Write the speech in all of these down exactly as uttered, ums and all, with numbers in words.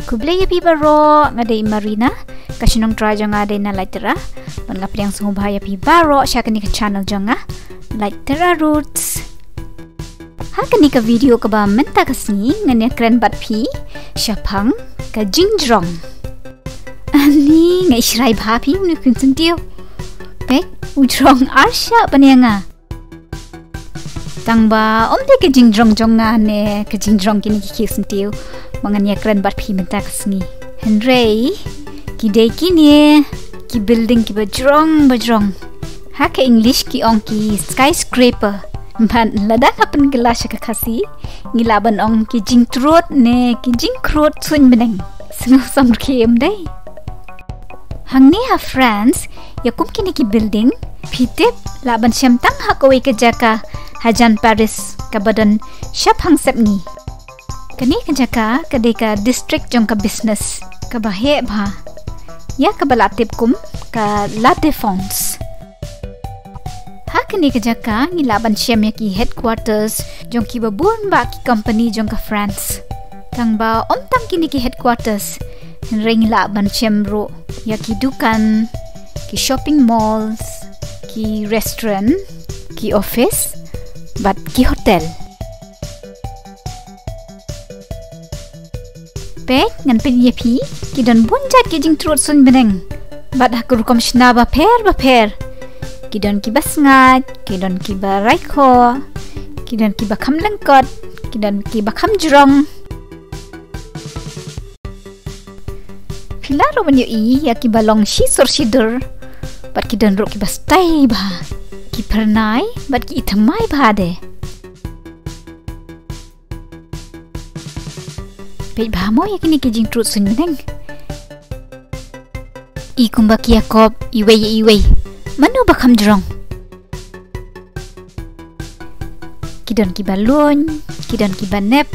Khublei ïa phi baroh, nga dei Marina, ka shnong trai jong nga dei na Laitera. Bad nga pdiang sngewbha ïa phi baroh sha kane ka channel jong nga, Laitera Roots. Ha kane ka video kaba mynta ka sngi ngan ïakren bad phi shaphang ka jingjrong. Ani nga i shrai bha phi, mano phin syntiew? Peit, u jrong ar shah ban ïa nga. Tang ba ym dei ka jingjrong jong nga ne ka jingjrong kine ki khiew syntiew ba ngan ïakren bad phi mynta ka sngi. Hynrei ki dei kine ki building kiba jrong ba jrong. Ha ka English ki ong ki skyscraper. Bad lada nga pynkylla sha ka Khasi, ngi lah ban ong ki jingtrud ne ki jingkhrud suiñ bneng. Sngewsam rkhie ym dei? Hangne ha France, ïa kum kine ki building, phi tip lah ban shem tang ha kawei ka jaka hajan Paris kaba don shaphang sepngi. Kane ka jaka ka dei ka district jong ka business kaba heh bha, ïa kaba la tip kum ka La Défense. Ha kane ka jaka ngi lah ban shem ïa ki headquarters jong kiba bun bah ki company jong ka France. Tang ba ym tang kine ki headquarters, hynrei ngi lah ban shem ruh ïa ki dukan, ki shopping malls, ki restaurant, ki office bad ki hotel. Peit, ngan pyni ïa phi, ki don bun jait ki jingtrud suiñ bneng. Bad ha ka rukom shna bapher bapher. Ki don kiba sngaid, ki don kiba raikhoh, ki don kiba kham lyngkot, ki don kiba kham jrong. Phi lah ruh ban ïohi ïa kiba long shi sur shi dur. Bad ki don ruh kiba stei bha, ki phyrnai bad ki ithymmai bha de. Peit bha mo ïa kine ki jingtrud suiñ bneng. I kumba ki ïakop iwei ïa iwei. Mano ba kham jrong? Ki don kiba luiñ, ki don kiba nep.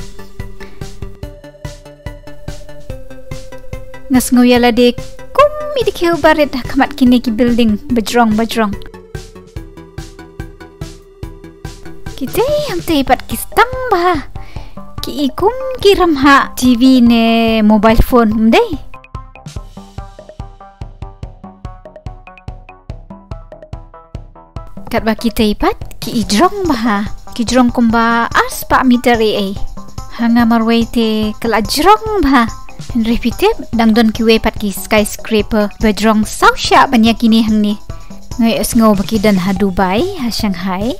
Nga sngew ïa lade kum i dkhiew barit ha khmat kine ki building bajrong bajrong. Kitei hangtei pat ki stang bha. Ki i kum ki rymhah T V ne mobile phone, ym dei? Katba kitei pat ki i jrong bha. Ki jrong kumba ar spah meter ei ei. Ha nga marwei te ka la jrong bha. Hynrei phi tip, dang don kiwei pat ki skyscraper ba jrong saw shah ban ïa kine hangne. Nga ïohsngew ba ki don ha Dubai, ha Shanghai,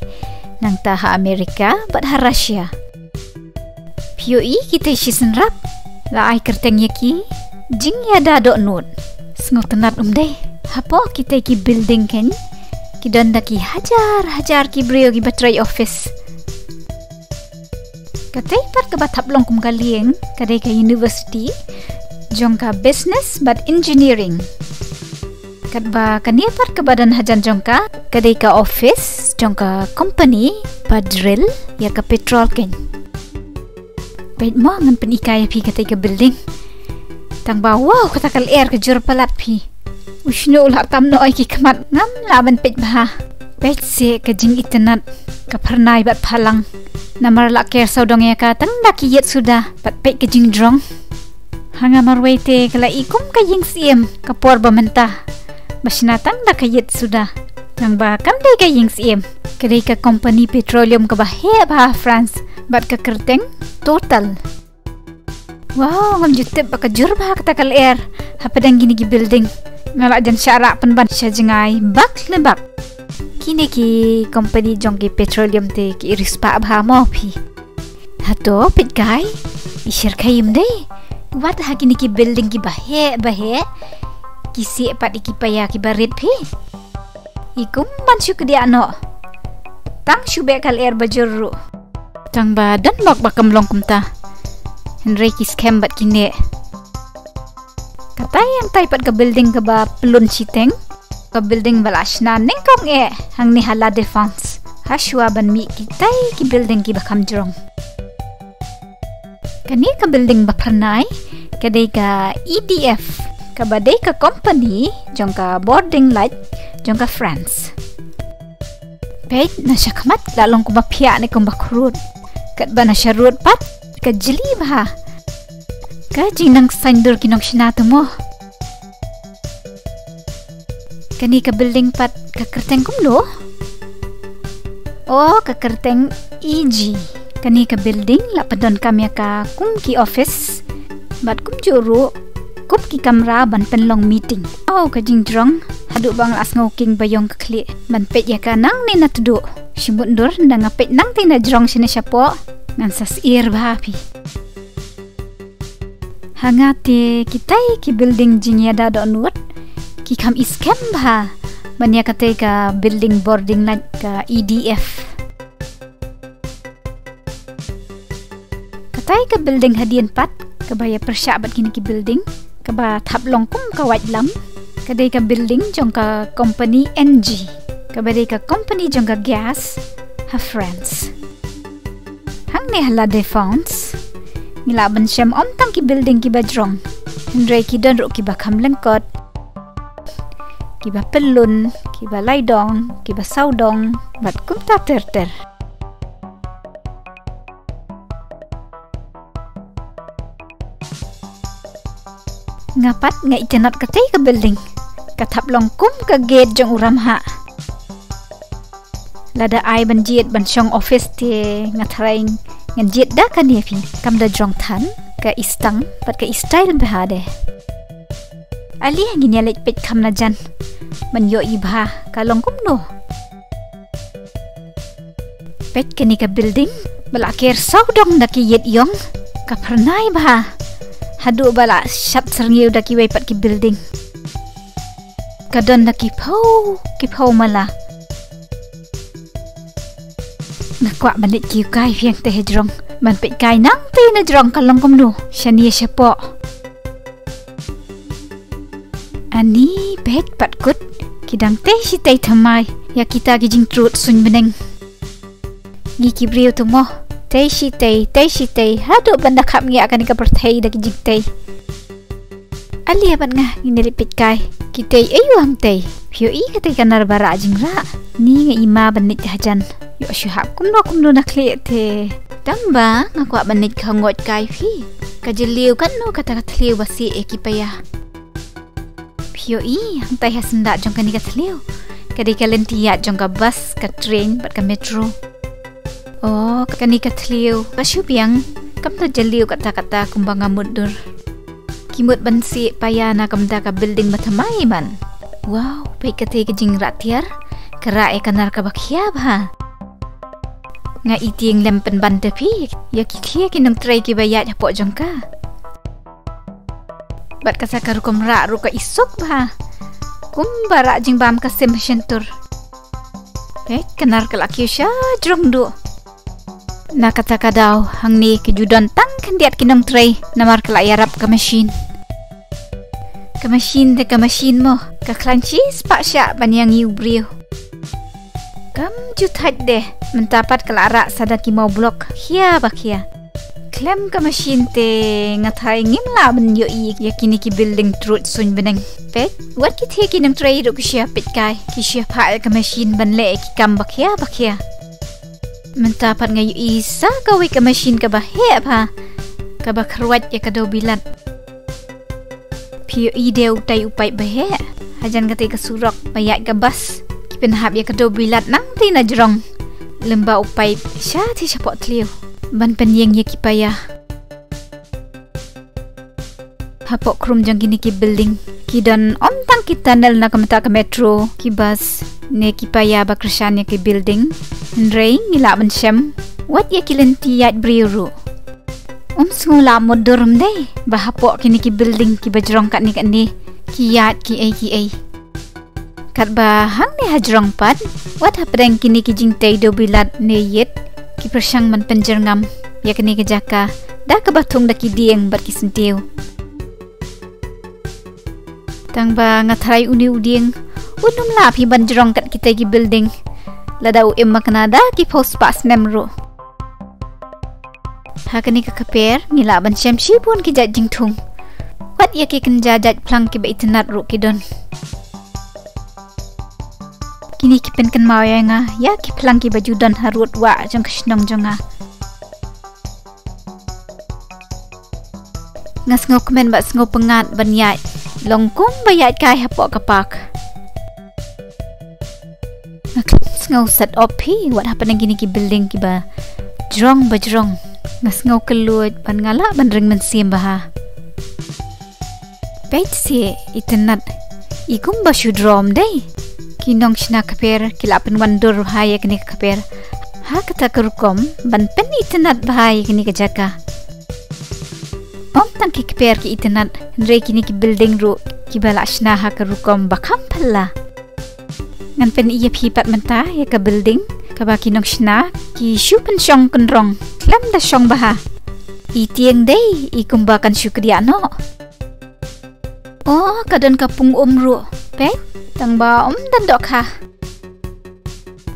nangta ha America bad ha Russia. Phi ïohi kitei shi sngewbha la ai kyrteng ïa ki jingïada dohnud. Sngewtynnat, ym dei? Hapoh kitei ki building kein ki don da ki hajar hajar ki briew kiba trei office. Katei pat kaba thap long kum ka lieng ka dei ka university jong ka business bad engineering. Katba kane pat kaba don hajan jong ka ka dei ka office jong ka company ba drill ïa ka petrol kein. Peit mo, ngan pyni ïa phi katei ka building. Tang ba wow, kata ka lyer ka jur palat phi. U shñiuh u la tam noh ïa ki khmat, ngam lah ban peit bha. Peit seh ka jingitynnat, ka phyrnai bad phalang. Namar la ker sawdong ïa ka tang da ki ïit suda, bad peit ka jingjrong. Ha nga marwei te ka la i kum ka ïing syiem ka por ba mynta ba shna tang da ka ïit suda. Tang ba kam dei ka ïing syiem, ka dei ka company petroleum kaba heh bha ha France bad ka kyrteng Total. Wow, ngam ju tip ba ka jur bha kata ka lyer hapdeng kine ki building. Nga la jan shah rah pynban sha jngai bak le bak. Kine ki company jong ki petroleum te ki riewspah bha mo phi. Hato peit kai, i shyrkhei, ym dei? Wat ha kine ki building kiba heh ba heh, ki sieh pat ïa ki paia kiba rit phi. I kum ban shu kdiah noh. Tang shu beh ka lyer ba jur ruh. Tang ba don bok ba kam long kumta. Hynrei ki skhem bad ki neh. Katei hangtei pat ka building kaba pyllun shiteng. Ka building ba la shna nyngkong eh hangne ha La Défense. Ha shuwa ban mih kitei ki building kiba kham jrong. Kane ka building ba phyrnai ka dei ka E D F, kaba dei ka company jong ka bording light jong ka France. Peit, na shakhmat la long kumba phiah ne kumba khrud. Katba na sharud pat ka jli bha. Ka jingnang saiñdur ki nongshna tu mo. Kane ka building pat ka kyrteng kumno? Oh, ka kyrteng E G. Kane ka building la pyndonkam ïa ka kum ki office bad kumjuh ruh kum ki kamra ban pynlong meeting. Oh, ka jingjrong haduh ba nga la sngew king ba ïong ka khlieh ban peit ïa ka nangne na tduh. Shibun dur nda nga peit nangtei na jrong shane shapoh ngan sa syier bha phi. Ha nga te kitai ki building jingïada dohnud ki kham i skhem bha ban ïa katei ka building boarding lait ka E D F. Katai ka building hadien pat kaba ïa pyrshah bad kine ki building kaba thap long kum ka waitlam, ka dei ka building jong ka company Engie, kaba dei ka company jong ka gas ha France. Hangne ha La Défense ngi lah ban shem ym tang ki building kiba jrong, hynrei ki don ruh kiba kham lyngkot, kiba pyllun, kiba laidong, kiba sawdong bad kumta ter ter. Nga pat nga itynnad katei ka building, ka thap long kum ka gate jong u ramhah. Lada ai ban jied ban shong office te nga tharai ngan jied da kane phi, kam da jrong than ka istang bad ka style bha de. Ale ngin ïa leit peit kham na jan ban ïohi bha ka long kumno. Peit kane ka building ba la ker sawdong da ki ïit ïong, ka phyrnai bha haduh ba la shat syrngiew da kiwei pat ki building. Ka don da ki phew ki phew mala. Nga kwah ban leit kiew kai phi hangtei ha jrong ban peit kai nangtei na jrong ka long kumno shane shapoh. Ani peit pat kut ki dang tei shi tei thymmai ïa kita ki jingtrud suiñ bneng. Ngi ki briew tu mo, tei shi tei, tei shi tei haduh ban da khap ngi ïa kane ka pyrthei da ki jingtei. Ale bad nga ngin ïa leit peit kai ki tei aiu hangtei. Phi ïohi katei ka nar ba rah jingrah. Ni nga i ma ban leit hajan, ïoh shu hap kumno kumno na khlieh te. Tang ba nga kwah ban leit khangoit kai phi, ka jylliew katno kata ka thliew ba sieh ïa ki paia. Phi ïohi hangtei ha syndah jong kane ka thliew, ka dei ka lynti ïaid jong ka bus, ka train bad ka metro. Oh, kane ka thliew ka shu biang, kam da jylliew katta katta kumba nga mutdur. Ki mut ban sieh paia na ka bynta ka building ba thymmai man. Wow, peit katei ka jingrah tiar, ka rah ïa ka nar kaba khia bha. Nga i tieng lem pynban te phi ïa ki khia ki nongtrei kiba ïaid hapoh jong ka. Bad kata ka rukom rah ruh ka i suk bha, kumba rah jingbam ka sim ha shyntur. Peit ka nar ka la kiew sha jrong duh. Na kata ka daw hangne ki ju don tang khyndiat ki nongtrei namar ka la ïarap ka machine. Ka machine te ka machine mo, ka khlaiñ shispah shah ban ïa ngi u briew. Kam ju thait de, mynta pat ka la rah sa da ki maw block khia ba khia. Khlem ka machine te nga tharai ngim lah ban ïohi ïa kine ki building trud suiñ bneng. Peit, wat ki thie ki nongtrei ruh ki shu ïa peit kai, ki shu ïa phah ïa ka machine ban leh ïa ki kam ba khia ba khia. Mynta pat nga ïohi sa kawei ka machine kaba heh bha, kaba kyrwat ïa ka dewbilat. Phi ïohi de utai u paip ba heh hajan katei ka surok ba ïaid ka bus. Ki pynhap ïa ka dewbilat nangtei na jrong lem bad u paip sha te shapoh thliew ban pynïeng ïa ki paia. Hapoh khrum jong kine ki building ki don ym tang ki tunnel na ka bynta ka metro, ki bus ne ki paia ba kyrshan ïa ki building. Hynrei ngi lah ban shem wat ïa ki lynti ïaid briew ruh. Um sngew lah mutdur ym dei ba hapoh kine ki building kiba jrong katne katne ki ïaid kiei kiei. Katba hangne ha jrong pat, wat hapdeng kine ki jingtei dewbilat ne ïit, ki pyrshang ban pynjyrngam ïa kane ka jaka da kaba thung da ki dieng bad ki syntiew. Tang ba nga tharai une u dieng un ym lah phi ban jrong kat kitai ki building lada u im makna da ki phew spah snem ruh. Ha kane ka kper ngi lah ban shem shibun ki jait jingthung. Wat ïa ki kynja jait phlang kiba itynnad ruh ki don. Kine ki pynkynmaw ïa nga ïa ki phlang kiba ju don harud wah jong ka shnong jong nga. Nga sngewkmen bad sngewpyngngad ban ïaid long kumba ïaid kai hapoh ka park. Nga khlem sngew sat op hi wat hapdeng kine ki building kiba jrong ba jrong. Nga sngew kylluid bad nga lah ban ring mynsiem bha. Peit seh, itynnad, i kumba shu drop dei. Ki nongshna kper ki la pynwandur bha ïa kane ka kper ha kata ka rukom ban pynitynnad bha ïa kane ka jaka. Ym tang ki kper ki itynnad, hynrei kine ki building ruh kiba la shna ha ka rukom ba kham phylla. Ngan pyni ïa phi pat mynta ïa ka building kaba ki nongshna ki shu pynshong kynrong khlem da shong bha. I tieng dei i kumba kan shu kdiah noh. Oh, ka don ka pung um ruh. Peit, tang ba ym don dohkha.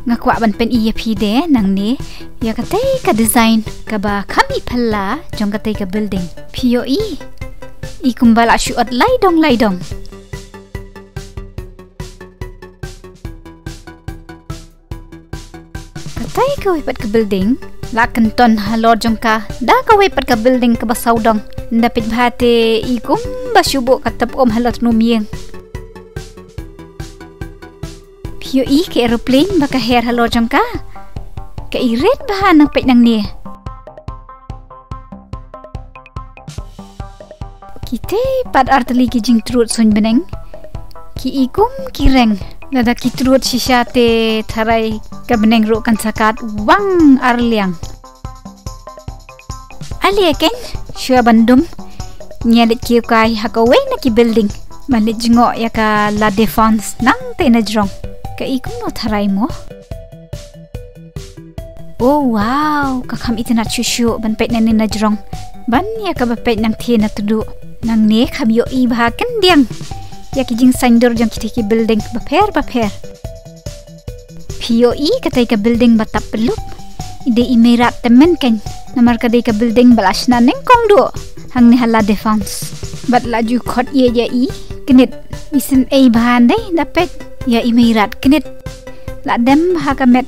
Nga kwah ban pyni ïa phi de nangne ïa katei ka design kaba kham ïa phylla jong katei ka building. Phi ïohi, i kumba la shu ot lai dong lai dong. Katei kawei pat ka building la kynton halor jong ka da kawei pat ka building kaba sawdong. Nda peit bha te i kumba shu buh ka tap um halor tnum ïing. Phi ïohi ka aeroplane ba ka her halor jong ka. Ka i rit bha nang peit nangne. Kitei pat artylli ki jingtrud suiñ bneng ki i kum ki reng. Lada ki trud shisha te tharai ka bneng ruh kan sa kat wang arliang. Ale ken, shuwa ban dum, ngi ïa leit kiew kai ha kawei na ki building ban leit jngoh ïa ka La Défense nangtei na jrong. Ka i kumno tharai mo? Oh wow, ka kham itynnad shuh shuh ban peit nangne na jrong ban ïa kaba peit nangthie na tduh. Nangne kham ïohi bha kyndiang ïa ki jingsaiñdur jong kitei ki building bapher bapher. Phi ïohi katei ka building ba tap pyllup? I dei i Meirat tymmen ken, namar ka dei ka building ba la shna nyngkong duh hangne ha La Défense. Bad la ju khot ïa ïa i kynit. I sngewbha dei, da peit ïa i Meirat kynit. La dem bha ka met.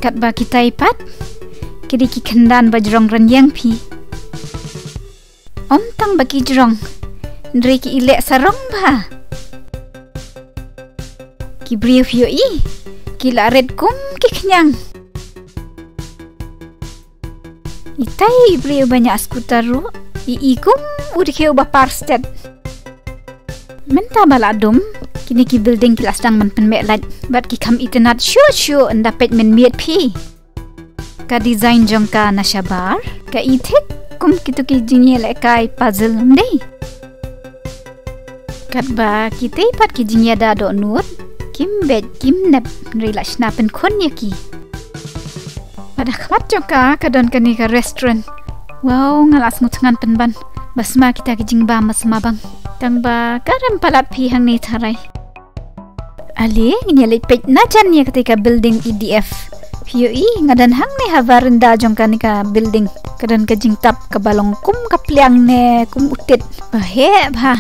Katba kitei pat ki dei ki khyndan ba jrong rynïeng phi. Ym tang ba ki jrong, hynrei ki i leh sarong bha. Ki briew phi ïohi, ki la rit kum ki khñiang. Itei i briew ba ñiah scooter ruh i i kum u dkhiew ba par stet. Mynta ba la dum, kine ki building ki la sdang ban pynmeh lait bad ki kham itynnad shuh shuh, nda peit mynmiet phi. Ka design jong ka na shabar ka i thik kum kito ki jingïalehkai puzzle, ym dei? Katba kitei pat ki jingïada dohnud kim beit kim nep, hynrei la shna pynkhun ïa ki. Bad ha khmat jong ka ka don kane ka restaurant. Wow, nga la sngewthngan pynban ba sma kita ki jingbam ba sma bang. Tang ba ka rem palat phi hangne tharai. Ale, ngin ïa leit peit na jan ïa katei ka building E D F. Phi ïohi, nga don hangne ha veranda jong kane ka building. Ka don ka jingtap kaba long kum ka pliang ne kum u tit. Ba heh bha.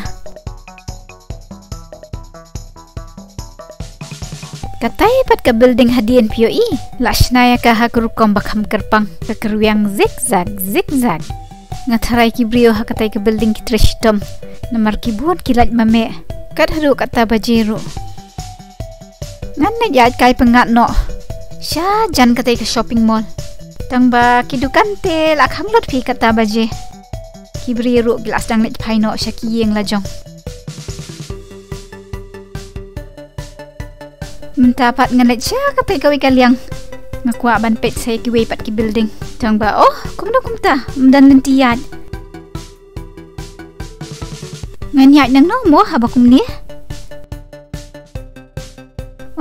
Katei pat ka building hadien phi ïohi, la shna ïa ka ha ka rukom ba kham kyrpang, ka kyrwiang zigzag zigzag. Nga tharai ki briew ha katei ka building ki trei shitom, namar ki bun ki lait ma meh. Kat haduh kata baje ruh. Ngan leit ïaid kai pyngngad noh sha jan katei ka shopping mall. Tang ba ki dukan te la khang lut phi kata baje. Ki briew ruh ki la sdang leit phai noh sha ki ïing la jong. Mynta pat ngan leit sha katei kawei ka liang. Nga kwah ban peit sa ïa kiwei pat ki building. Tang ba, oh, kumno kumta, ym don lynti ïaid. Ngan ïaid nangno mo haba kumne?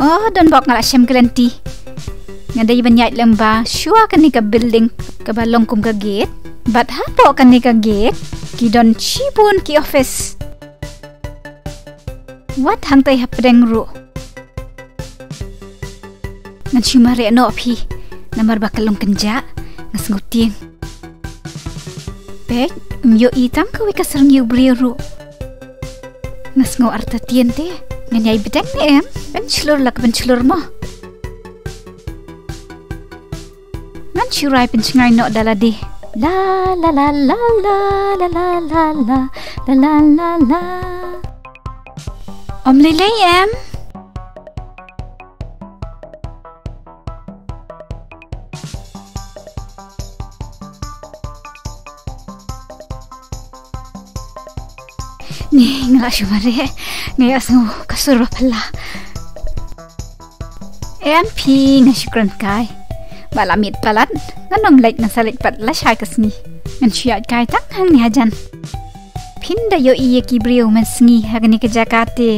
Oh, don bok, nga la shem ka lynti. Nga dei ban ïaid lyngba shuwa kane ka building kaba long kum ka gate. Bad hapoh kane ka gate ki don shibun ki office. Wat hangtei hapdeng ruh. Ngan shu mareh noh phi, namar ba ka long kynjah, nga sngewtieng. Peit, ym ïohi tang kawei ka syrngiew briew ruh. Nga sngew artatien te, ngan ïai bteng ne em, pynshlur la ka pynshlur mo. Ngan shu rai pynshngaiñ noh da lade. La la la la la la la la la la la la la. Ym lei lei em? Ni nga la shu mareh, nga ïohsngew ka sur ba phylla. Em phi, nga shu kren kai. Ba la miet palat, ngan ym leit, ngan sa leit pat lashai ka sngi. Ngan shu ïaid kai tang hangne hajan. Phin da ïohi ïa ki briew mynsngi ha kane ka jaka te.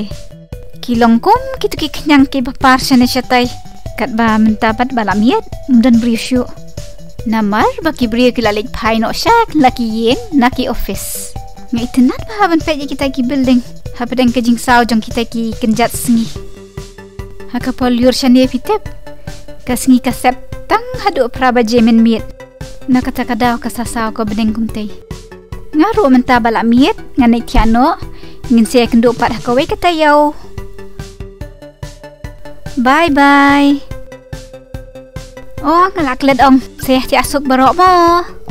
Ki long kum kito ki khñiang kiba par shane shatai. Katba mynta pat ba la miet, ym don briew shuh. Namar ba ki briew ki la leit phai noh sha la ki ïing na ki office. Nga itynnad bha ban peit ïa kita ki building hapdeng ka jingsaw jong kita ki kynjat sngi. Ha ka por lyiur shane phi tip, ka sngi ka sep tang haduh phra baje mynmiet. Na kata ka daw ka sa saw ka bneng kumtei. Nga ruh mynta ba la miet, ngan leit thiah noh. Ngin sa ïakynduh pat ha kawei ka taïew. Bye bye. Oh, nga la klet ong. Sa ïathiah suk baroh mo.